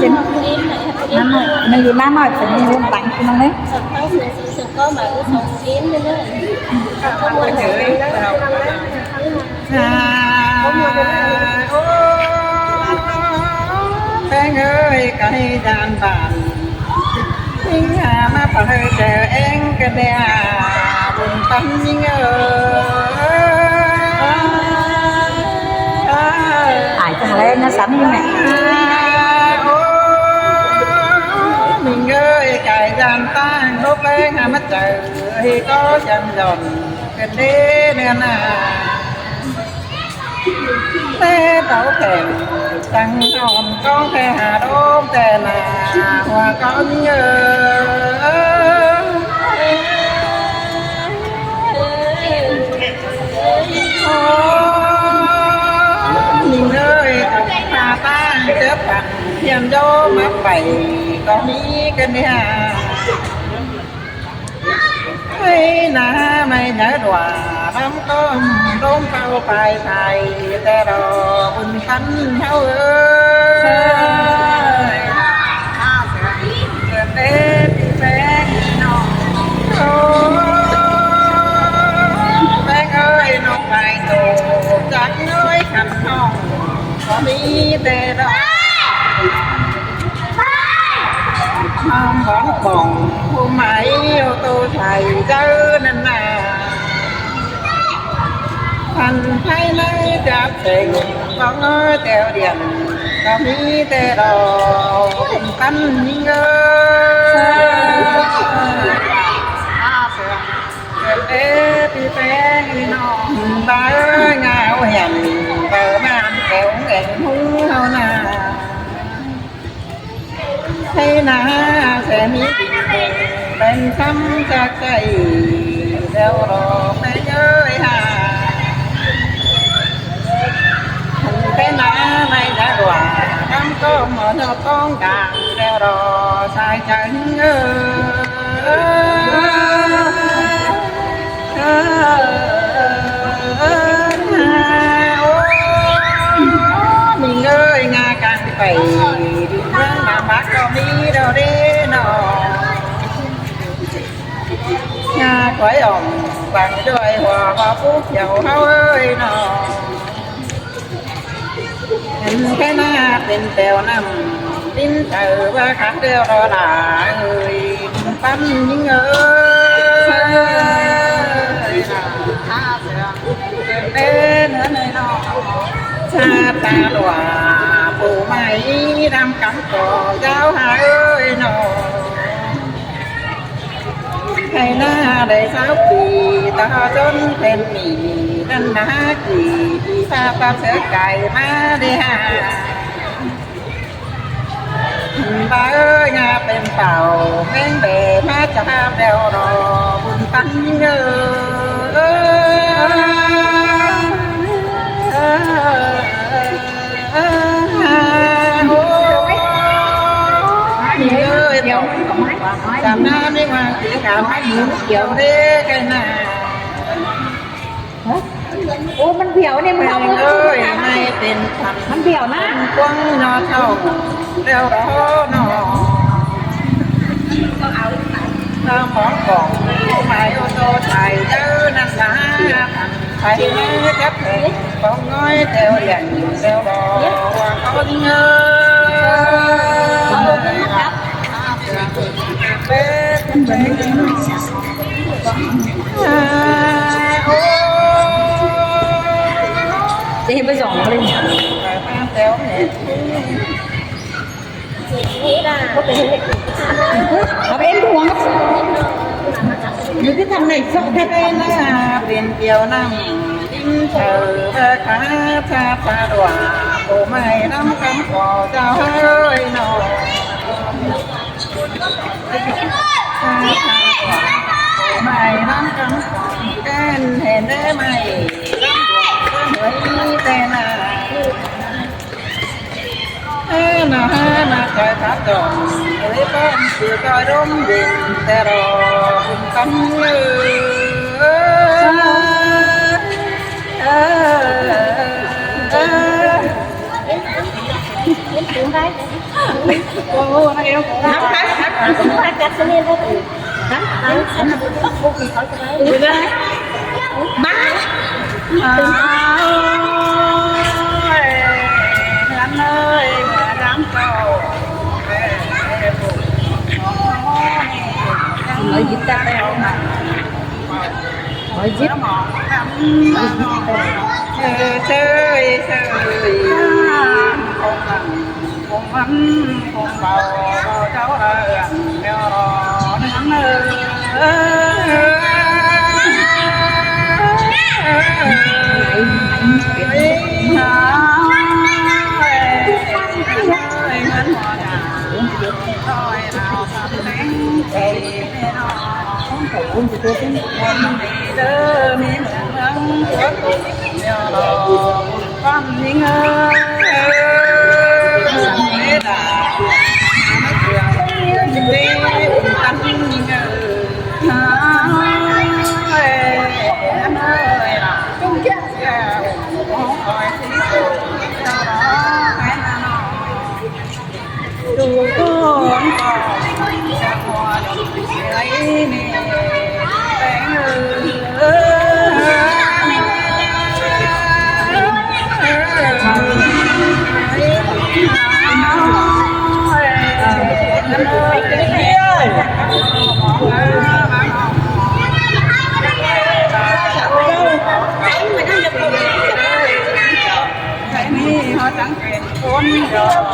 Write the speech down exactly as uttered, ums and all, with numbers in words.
Năm ơi, năm ơi, phải đi hôn tặng cho nó đấy. Sa, ô, ꞌpéng ơi, cái gian bản. Hinh ha ꞌmá pay chaư ꞌeng ꞌcọ đảy bun ꞌpắn ꞌnhính ơi. Ai, tong ꞌlé ꞌnớ sắm ꞌnhính ꞌnẹ. Ô, ꞌnhính ơi, cái gian ꞌtáng lốp ꞌpéng ha ꞌmá chaư, ꞌhị ꞌcọ chắng dọn, ꞌcọ đảy ꞌnớ ꞌnạ. Té táo thẻng, chắng hòn ꞌcóng ꞌtẹ ha đốm ꞌtẹ ꞌnạ, hua ꞌcóng ꞌnhính ơi. Ô, ꞌnhính ơi, tong pha ꞌtáng chớp phăn, thiêm dô ꞌmá pay, ꞌcọ ꞌmí ꞌcọ ꞌnị ha. Hây ꞌnạ ꞌmạy nháư đua, đăm ꞌcọ đôm pao pay pay, ꞌtẹ đo bun ꞌphắn ꞌháu ơi. Tết ꞌpéng ꞌnị ꞌnọng. Ô, ꞌpéng ơi, ꞌnọng pay tô, chắng ꞌnọi khăn ꞌnọng, ꞌcọ ꞌmí ꞌtẹ đo. Hom bón bỏng, ꞌhụ ꞌmạy ô tô thảy dâu ꞌnặn ꞌnạ. Ăn thái ꞌnặn chắp seng, bóng ơi tẻo điện, ꞌcọ ꞌmí ꞌtẹ đo, ꞌpắn ꞌnhính ơi. Ê, pi ꞌpéng ꞌnọng, báu ngao hẻm, báu ꞌmắn kéo ngéng ꞌhung ꞌháu ꞌnạ. Hây ꞌnạ, ꞌsẹ ꞌmí pên sắm chắc ꞌchái, ꞌlẹo đo ꞌpéng ơi ha. Hên ꞌpéng ꞌnạ, ꞌmạy nháư đua, đăm ꞌcọ ꞌmá ꞌnọ ꞌtóng cang, ꞌlẹo đo sai chaư ꞌnhính ơi. Ô, ꞌnhính ơi, ꞌnạ cang pay, đi ꞌmướng ꞌnặm bác ꞌcọ ꞌmí đo đế ꞌnọ. ꞌNạ quái ỏm, bang đuôi hua, hua pú phiêu ꞌháu ơi ꞌnọ. Hên ꞌpéng ꞌnạ pên tẻo ꞌnặm, ꞌlính chaư ꞌva khát ꞌlẹo đo đa ơi, ꞌpắn ꞌnhính ơi. Ê, ꞌnớ ꞌnọi ꞌnọ. Sa ta đua, phủ ꞌmạy đăm cắm ꞌcọ dao ha ơi ꞌnọ. Hây ꞌnạ đảy sáu pi, ta ꞌhụ chốn pên ꞌnị, ꞌnặn ꞌnạ kỉ, kỉ pha ꞌpặp sớ cai ꞌmá đảy ha. Báu ơi, ꞌnạ pên pảu, ꞌmếng bể ꞌmá chăm ꞌlẹo đo, bun ꞌpắn ꞌnhính ơi. Ô, ꞌnhính ơi, chăm ꞌnạ ꞌnị ꞌva kỉ khả ꞌmá ꞌnhính kiêu đế cái ꞌnạ. Hả? Ô, ꞌmắn phiêu ꞌnị, ꞌmắn ꞌnọng ơi, ꞌmắn pên khăn, ꞌmắn phiêu ꞌnạ. Quăng ꞌnọ thảu, ꞌlẹo đo ꞌnọ. Nó bóng bỏng, ꞌmạy ô tô thảy dâu ꞌnặn ꞌnạ. Thảy ꞌnạ chắp seng, bóng ơi tẻo điện, ꞌlẹo đo, hua ꞌcọ ꞌnhính ơi. Thế bây giờ nó lên. Có thể. Nó bên thua. Như cái thằng này sợ thật. Bên kiều năm, đính thờ, khá, khá, khá, đùa, cô mày năm cắm cỏ, chào hai ơi, nó. Mày lắm cắm ken hên đế mày. Lắm đuổi tên à. Ê, mà ha, mà trời thả tròn, ê, con, sự coi đốm đỉnh, tè rò, hùng tâm, ơ, ơ, ơ, ơ. Ôi, gitar đây không ạ? Ôi, gitar. Ôi, gitar.